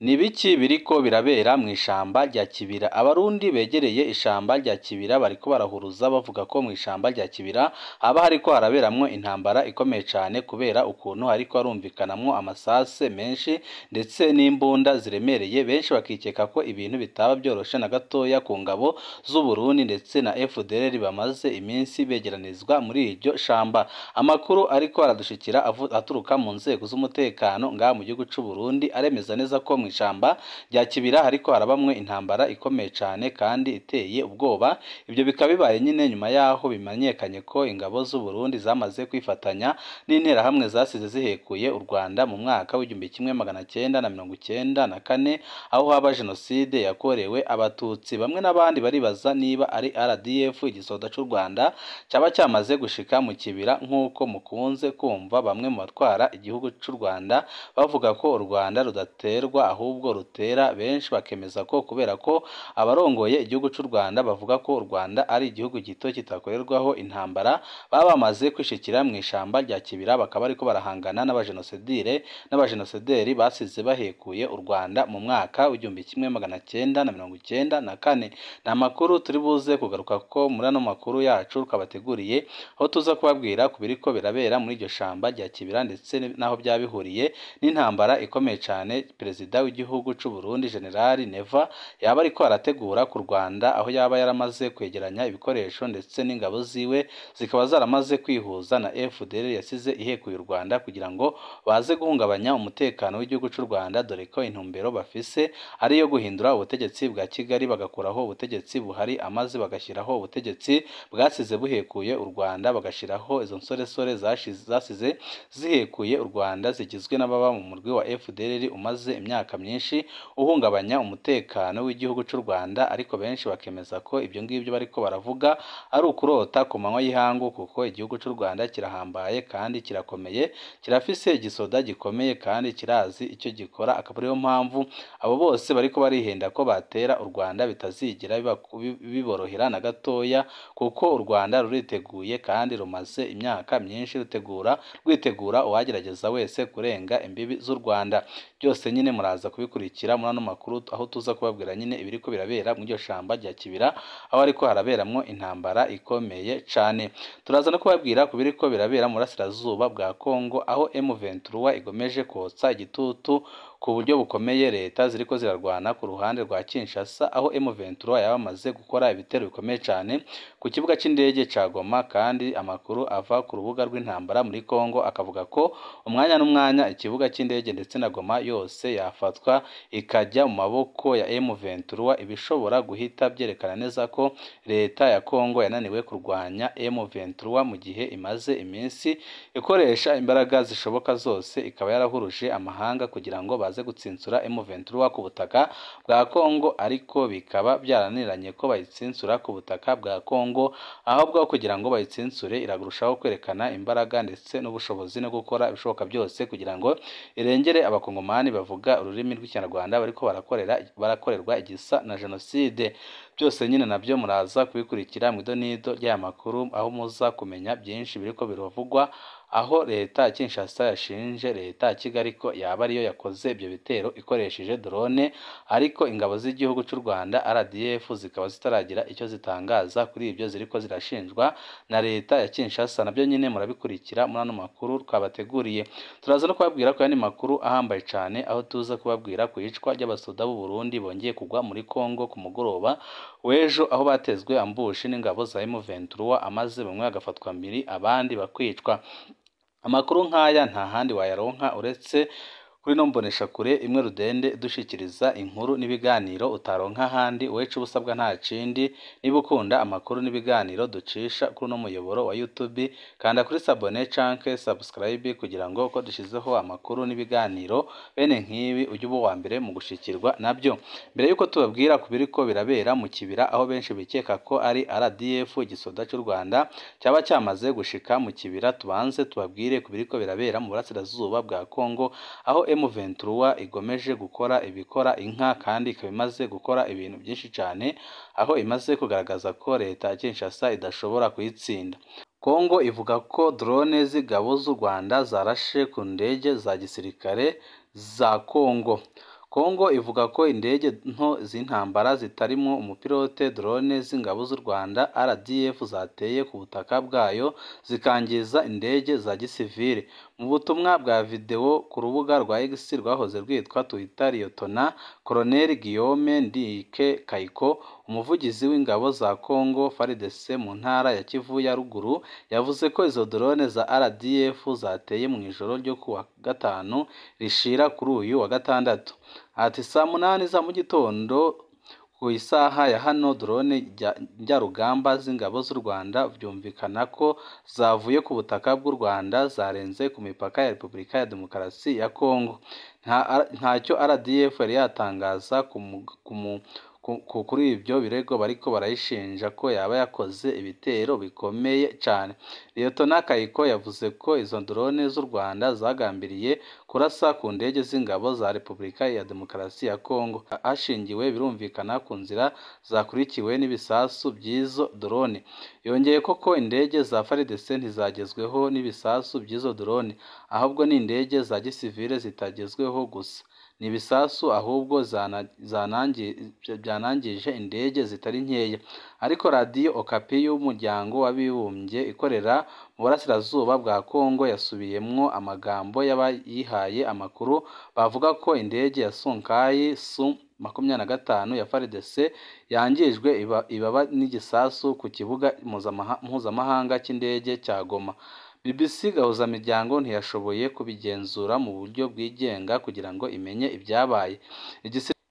Ni ibiki biriko birabera mw'ishamba rya Kibira? Abarundi begereye ishamba rya Kibira bariko barahuruza bavuga ko mw'ishamba rya Kibira haba hariko haraberamwo intambara ikomeye cane, kubera ukuntu hariko harumvikanamwo amasase menshi ndetse n'imbunda ziremereye. Benshi bakikeka ko ibintu bitaba vyoroshe na gatoya ku ngabo z'Uburundi ndetse na FDLR bamaze iminsi begeranizwa muri iryo shamba. Amakuru ariko aradushikira aturuka mu nzego z'umutekano ngaha mu gihugu c'Uburundi aremeza neza ko mw'ishamba rya Kibira hariko harabamwe intambara ikomeye cane kandi iteye ubwoba. Ibyo bikaba bibaye nyine nyuma yaho bimenyekanye ko ingabo z'Uburundi zamaze kwifatanya n'interahamwe zasize zihekuye u Rwanda mu mwaka w'1994, aho haba jenoside yakorewe Abatutsi. Bamwe n'abandi baribaza niba ari RDF, igisoda c'u Rwanda, caba cyamaze gushika mu Kibira, nk'uko mukunze kumva bamwe mu batwara igihugu c'u Rwanda bavuga ko u Rwanda rudaterwa ahubwo rutera. Benshi bakemeza ko kubera ko abarongoye igihugu c'u Rwanda bavuga ko u Rwanda ari igihugu gito kitakorerwaho intambara, baba bamaze kwishikira mw'ishamba rya Kibira bakaba ariko barahangana n'abajenosideri basize bahekuye u Rwanda mu mwaka w'1994. Ni amakuru turi buze kugaruka ko muri ano makuru yacu twabateguriye, aho tuza kubabwira ku biriko birabera muri iryo shamba rya Kibira ndetse n'aho byabihuriye n'intambara ikomeye cane perezida w'igihugu c'u Burundi General Neva yaba ariko arategura ku Rwanda, aho yaba yaramaze kwegeranya ibikoresho ndetse n'ingabo ziwe zikaba zaramaze kwihuza na FDLR yasize ihekuye u Rwanda kugira ngo baze guhungabanya umutekano w'igihugu c'u Rwanda, dore ko intumbero bafise ari iyo guhindura ubutegetsi bwa Kigali bagakuraho ubutegetsi buhari amaze bagashyiraho ubutegetsi bwasize buhekuye u Rwanda, bagashiraho izo nsoresore zasize zihekuye u Rwanda zigizwe n'ababa mu murwi wa FDLR umaze imyaka myinshi uhungabanya umutekano w'igihugu c'u Rwanda. Ariko benshi bakemeza ko ibyo ngibyo bariko baravuga ari ukurota ku manywa y'ihangu, kuko igihugu c'u Rwanda kirahambaye kandi kirakomeye, kirafise igisoda gikomeye kandi kirazi icyo gikora. Akaba ariyo mpamvu abo bose bariko barihenda ko batera u Rwanda bitazigira biborohera na gatoya, kuko u Rwanda ruriteguye kandi rumaze imyaka myinshi rwitegura uwagerageza wese kurenga imbibi z'u Rwanda. Byose nyine muraza kubikurikira muri ano makuru, aho tuza kubabwira nyine ibiriko birabera muri iryo shamba rya Kibira, aho ariko haraberamwo intambara ikomeye cane. Turaza no kubabwira ku biriko birabera mu burasirazuba bwa Kongo, aho M23 igomeje kotsa igitutu ku buryo bukomeye leta ziriko zirarwana ku ruhande rwa Kinshasa, aho M23 yabamaze gukora ibitero bikomeye cane ku kibuga c'indege ca Goma. Kandi amakuru ava ku rubuga rw'intambara muri Kongo akavuga ko umwanya n'umwanya ikibuga c'indege ndetse na Goma yose yafatwa ikajya mu maboko ya M23, ibishobora guhita byerekana neza ko leta ya Kongo yananiwe kurwanya M23 mu gihe imaze iminsi ikoresha imbaraga zishoboka zose, ikaba yarahuruje amahanga kugira ngo baze gutsinsura M23 ku butaka bwa Kongo, ariko bikaba byaraniranye ko bayitsinsura ku butaka bwa Kongo, ahubwo kugira ngo bayitsinsure irarushaho kwerekana imbaraga ndetse n'ubushobozi no gukora ibishoboka byose kugira ngo irengere abakongomani bavuga ururimi rw'Ikinyarwanda bariko barakorerwa igisa na jenoside. Byose nyine nabyo muraza kubikurikira mu idonido ry'aya makuru, aho muza kumenya byinshi biriko biravugwa, aho leta ya Kinshasa yashinje leta ya Kigali ko yaba ariyo yakoze ibyo bitero ikoresheje drone, ariko ingabo z'igihugu c'u Rwanda RDF zikaba zitaragira icyo zitangaza kuri ibyo ziriko zirashinjwa na leta ya Kinshasa. Nabyo nyine murabikurikira muri ano makuru twabateguriye. Turaza no kubabwira ko yandi makuru ahambaye cane, aho tuza kubabwira ku iyicwa ry'abasoda b'u Burundi bongeye kugwa muri Kongo ku mugoroba w'ejo, aho batezwe ambushi n'ingabo za M23 amaze bamwe bagafatwa mbiri abandi bakwicwa. Amakuru nk'aya nta handi wayaronka uretse kuri no mboneshakure imwe rudende dushikiriza inkuru n'ibiganiro utaronka ahandi. Wecu ubusabwa nta kindi, niba ukunda amakuru n'ibiganiro ducisha kuri no muyoboro wa YouTube, kanda kuri sabone canke subscribe kugira ngo ko dushizeho amakuru n'ibiganiro bene nk'ibi ujye uba uwa mbere mu gushikirwa nabyo. Mbere yuko tubabwira ku biriko birabera mu Kibira, aho benshi bikeka ko ari RDF igisoda c'u Rwanda cyaba cyamaze gushika mu Kibira, tubanze tubabwire ku biriko birabera mu burasirazuba bwa Kongo, aho M23 igomeje gukora ibikora inka kandi ikaba imaze gukora ibintu byinshi cyane, aho imaze kugaragaza ko leta ya Kinshasa idashobora kuyitsinda. Kongo ivuga ko drone z'ingabo z'u Rwanda zarashe ku ndege za gisirikare za Kongo. Kongo ivuga ko indege nto z'intambara zitarimo umupilote drone z'ingabo z'u Rwanda RDF zateye ku butaka bwayo zikangiza indege za gisivile. Mu butumwa bwa video ku rubuga rwa X rwahoze rwitwa Twitter, Liyetona Colonel Guillaume Ndike Kayiko, umuvugizi w'ingabo za Kongo FARDC mu ntara ya Kivu ya ruguru, yavuze ko izo drone za RDF zateye mu ijoro ryo kuwa gatanu rishira kuri uyu wa gatandatu. Ati saa 8 za mu gitondo ku isaha ya hano, drone njyarugamba z'ingabo z'u Rwanda byumvikana ko zavuye ku butaka bw'u Rwanda zarenze ku mipaka ya Repubulika ya Demokarasi ya Kongo. Ntacyo RDF yari yatangaza kuri ibyo birego bariko barayishinja ko yaba yakoze ibitero bikomeye cyane. Liyetona Kayiko yavuze ko izo drone z'u Rwanda zagambiriye kurasa ku ndege z'ingabo za Repubulika ya Demokarasi ya Kongo, hashingiwe birumvikana ku nzira zakurikiwe n'ibisasu by'izo drone. Yongeye ko indege za FARDC ntizagezweho n'ibisasu by'izo drone, ahubwo ni indege za gisivile zitagezweho gusa ni ibisasu, ahubwo byanangije indege zitari nkeya. Ariko radiyo Okapi y'umuryango w'abibumbye ikorera mu burasirazuba bwa Kongo yasubiyemwo amagambo y'abayihaye amakuru bavuga ko indege ya Sunkai Su 25 ya FARDC yangijwe ibaba n'igisasu ku kibuga mpuzamahanga cy'indege cya Goma. BBC Gahuzamiryango ntiyashoboye kubigenzura mu buryo bwigenga kugira ngo imenye ibyabaye.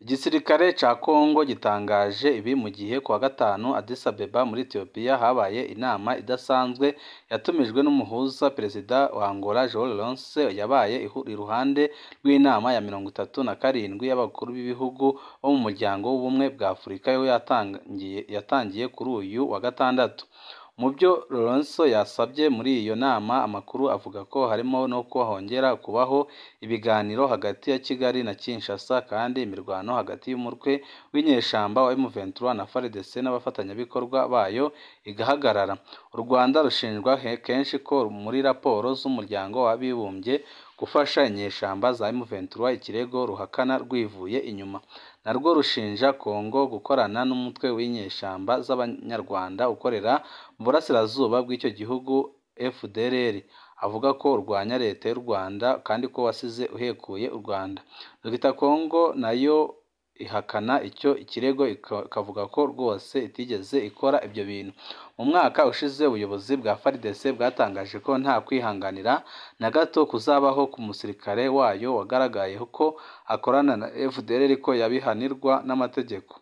Igisirikare ca Kongo gitangaje ibi mu gihe kuwa gatanu Addis Abeba muri Ethiopia habaye inama idasanzwe yatumijwe n'umuhuza perezida wa Angola João Lourenço, yabaye iruhande rw'inama ya 37 y'abakuru b'ibihugu bo mu muryango w'ubumwe bwa Afurika yo yatangiye kuri uyu wa gatandatu. Mu byo Lourenço yasabye muri iyo nama, amakuru avuga ko harimo no ko hongera kubaho ibiganiro hagati ya Kigali na Kinshasa, kandi imirwano hagati y'umutwe w'inyeshamba wa M23 na FARDC n'abafatanyabikorwa bayo igahagarara. U Rwanda rushinjwa kenshi ko muri raporo z'umuryango w'abibumbye gufasha inyeshamba za M23, ikirego ruhakana rwivuye inyuma. Narwo rushinja Kongo gukorana n'umutwe w'inyeshamba z'Abanyarwanda ukorera mu burasirazuba bw'icyo gihugu FDLR, avuga ko urwanya leta y'u Rwanda kandi ko wasize uhekuye u Rwanda. Dr Kongo nayo ihakana icyo ikirego, ikavuga ko rwose itigeze ikora ibyo bintu. Mu mwaka ushize ubuyobozi bwa FARDC bwatangaje ko nta kwihanganira na gato kuzabaho ku musirikare wayo wagaragayeho ko akorana na FDLR, ko yabihanirwa n'amategeko.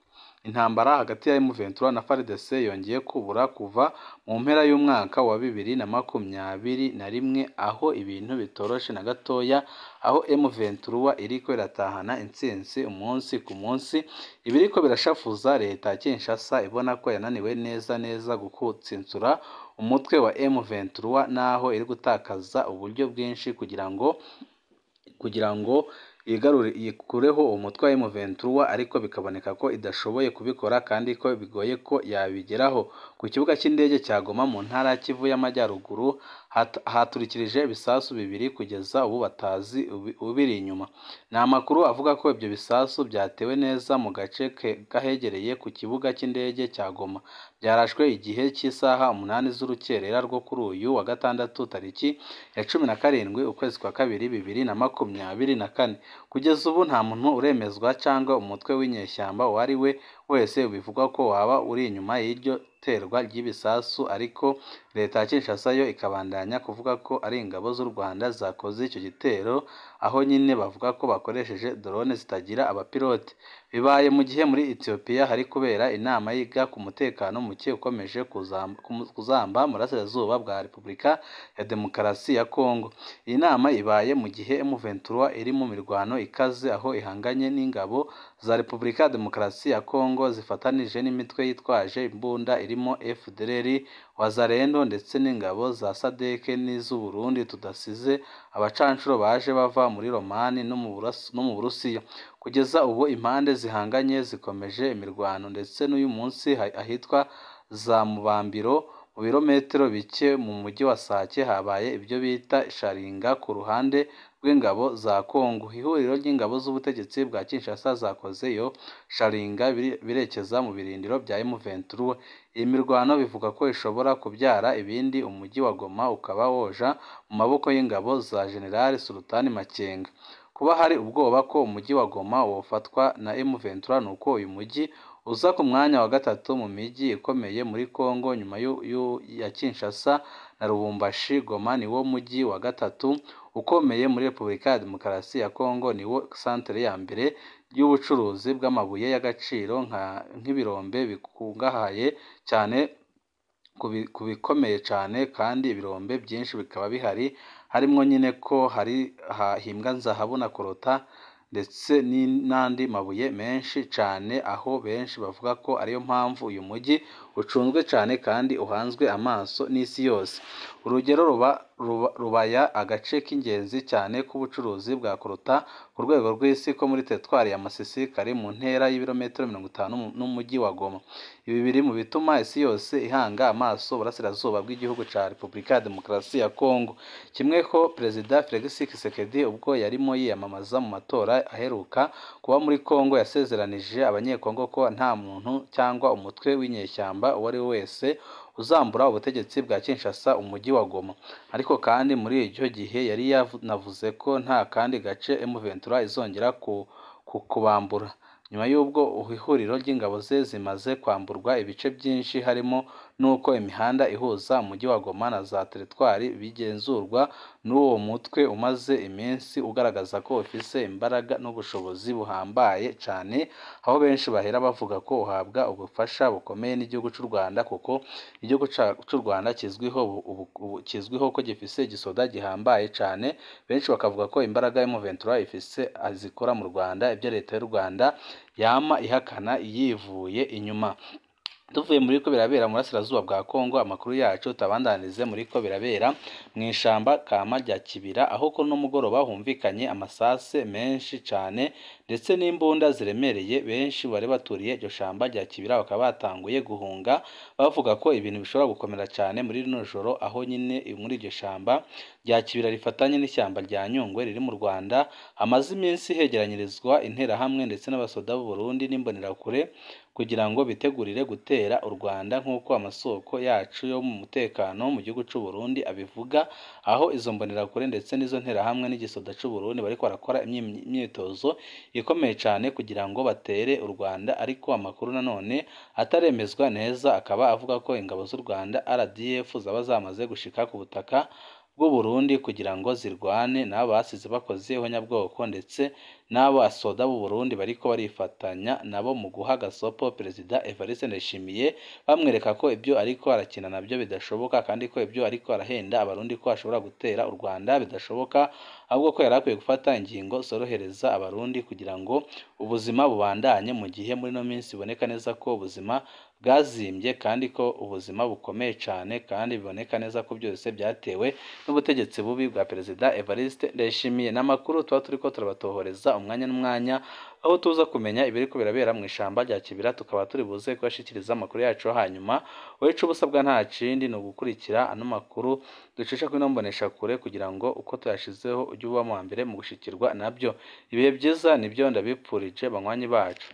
Intambara hagati ya M23 na FARDC yongeye kubura kuva mu mpera y'umwaka wa 2021, aho ibintu bitoroshe na gatoya, aho M23 iriko iratahana intsinzi umunsi ku munsi, ibiriko birashafuza leta ya Kinshasa ibona ko yananiwe neza neza gukutsinsura umutwe wa M23, naho iri gutakaza uburyo bwinshi kugira ngo yikureho umutwe wa M23, ariko bikaboneka ko idashoboye kubikora kandi ko bigoye ko yabigeraho. Ku kibuga cy'indege cya Goma mu ntara ya Kivu y'Amajyaruguru haturikirije ibisasu 2 kugeza ubu batazi ubiri inyuma. Ni amakuru avuga ko ibyo bisasu byatewe neza mu gace gahegereye ku kibuga cy'indege cya Goma. Byarashwe igihe cy'isaha 8 z'urukerera rwo kuri uyu wa gatandatu tariki ya 17 ukwezi kwa kabiri 2024. Kugeza ubu nta muntu uremezwa cyangwa umutwe w'inyeshyamba uwo ari we wese bivugwa ko waba uri inyuma y'iryo terwa ry'ibisasu, ariko leta ya Kinshasa yo ikabandanya kuvuga ko ari ingabo z'u Rwanda zakoze icyo gitero, aho nyine bavuga ko bakoresheje drone zitagira abapilote. Bibaye mu gihe muri Ethiopia hari kubera inama yiga ku mutekano muke ukomeje kuzamba mu burasirazuba bwa Repubulika ya Demokarasi ya Kongo. Iyi nama ibaye mu gihe M23 iri mu mirwano ikaze, aho ihanganye n'ingabo za Repubulika ya Demokarasi ya Kongo zifatanije n'imitwe yitwaje imbunda irimo FDLR, Wazalendo ndetse n'ingabo za SADC n'iz'u Burundi, tudasize abacanshuro baje bava muri Romani no mu Burusiya. Kugeza ubu impande zihanganye zikomeje imirwano, ndetse n'uyu munsi ahitwa za Mubambiro mu birometero bike mu mujyi wa Sake habaye ibyo bita sharinga ku ruhande rw'ingabo za Kongo. Ihuriro ry'ingabo z'ubutegetsi bwa Kinshasa zakoze iyo sharinga birekeza mu birindiro bya M23. Iyi mirwano bivuga ko ishobora kubyara ibindi, umujyi wa Goma ukaba woja mu maboko y'ingabo za General Sultani Makenga. Kuba hari ubwoba ko umujyi wa Goma wofatwa na M23 nuko uyu mujyi uza ku mwanya wa gatatu mu mijyi ikomeye muri Kongo nyuma ya Kinshasa na Lubumbashi. Goma ni wo mujyi wa gatatu ukomeye muri Repubulika ya Demokarasi ya Kongo, ni wo santere ya mbere y'ubucuruzi bw'amabuye y'agaciro nk'ibirombe bikungahaye cyane ku bikomeye cyane, kandi ibirombe byinshi bikaba bihari, harimo nyine ko hari hahimbwa zahabu na korota ndetse n'andi mabuye menshi cyane, aho benshi bavuga ko ariyo mpamvu uyu mujyi ucunzwe cyane kandi uhanzwe amaso n'isi yose. Urugero Rubaya, agace k'ingenzi cyane k'ubucuruzi bwa korota ku rwego rw'isi ko muri teritwari ya Masisi, kari mu ntera y'ibirometero 50 n'umujyi wa Goma. Ibi biri mu bituma isi yose ihanga amaso uburasirazuba bw'igihugu cya Repubulika ya Demokarasi ya Kongo. Kimwe ko Perezida Felix Tshisekedi ubwo yarimo yiyamamaza mu matora aheruka kuba muri Kongo yasezeranije abanyekongo ko nta muntu cyangwa umutwe w'inyeshyamba uwo ari we wese uzambura ubutegetsi bwa Kinshasa umujyi wa Goma. Ariko kandi muri icyo gihe yari yanavuze ko nta kandi gace M23 izongera kubambura. Nyuma y'ubwo ihuriro ry'ingabo ze zimaze kwamburwa ibice byinshi, harimo n'uko imihanda ihuza umujyi wa Goma na za teritwari bigenzurwa n'uwo mutwe umaze iminsi ugaragaza ko ufise imbaraga n'ubushobozi buhambaye cyane, aho benshi bahera bavuga ko uhabwa ubufasha bukomeye n'igihugu cy'u Rwanda, kuko igihugu cy'u Rwanda kizwiho ko gifise igisoda gihambaye cyane. Benshi bakavuga ko imbaraga M23 ifise azikora mu Rwanda, ibyo leta y'u Rwanda yama ihakana yivuye inyuma. Tuvuye muri ko birabera mu burasirazuba bwa Kongo, amakuru yacu tabandanize muri ko birabera mu ishamba kama rya Kibira, aho ko no mugoroba humvikanye amasase menshi cyane ndetse n'imbunda ziremereye. Benshi bari baturiye iryo shamba rya Kibira bakaba batanguye guhunga, bavuga ko ibintu bishobora gukomera cyane muri rino joro, aho nyine muri iryo shamba rya Kibira rifatanye n'ishyamba rya Nyungwe riri mu Rwanda hamaze iminsi hegeranyirizwa interahamwe ndetse n'abasoda b'u Burundi n'imbonerakure kugira ngo bitegurire gutera u Rwanda, nk'uko amasoko yacu yo mu mutekano mu gihugu cy'u Burundi abivuga, aho izo mbonerakure ndetse n'izo nterahamwe n'igisoda cy'u Burundi bariko barakora imyitozo ikomeye cyane kugira ngo batere u Rwanda. Ariko amakuru nanone ataremezwa neza akaba avuga ko ingabo z'u Rwanda RDF zaba zamaze gushika ku butaka bw'u Burundi kugira ngo zirwane n'abo basize bakoze ihonyabwoko, ndetse n'abo basoda b'u Burundi bariko barifatanya nabo mu guha gasopo Perezida Evariste Ndayishimiye, bamwereka ko ibyo ariko arakina nabyo bidashoboka, kandi ko ibyo ariko arahenda abarundi ko ashobora gutera u Rwanda bidashoboka, ahubwo ko yari akwiye gufata ingingo zorohereza abarundi kugira ngo ubuzima bubandanye, mu gihe muri ino minsi biboneka neza ko ubuzima bwazimbye kandi ko ubuzima bukomeye cyane, kandi biboneka neza ko byose byatewe n'ubutegetsi bubi bwa Perezida Evariste Ndayishimiye. N'amakuru tuba turiko turabatohoreza umwanya n'umwanya, aho tuza kumenya ibiriko birabera mu ishamba rya Kibira, tukaba turi buze kubashikiriza amakuru yacu. Hanyuma wowe ico ubusabwa nta kindi ni ugukurikira ano makuru ducisha kuri ino mboneshakure, kugira ngo uko tuyashizeho ujye uba mu wa mbere mu gushikirwa nabyo. Ibihe byiza nibyo ndabipfurije banywanyi bacu.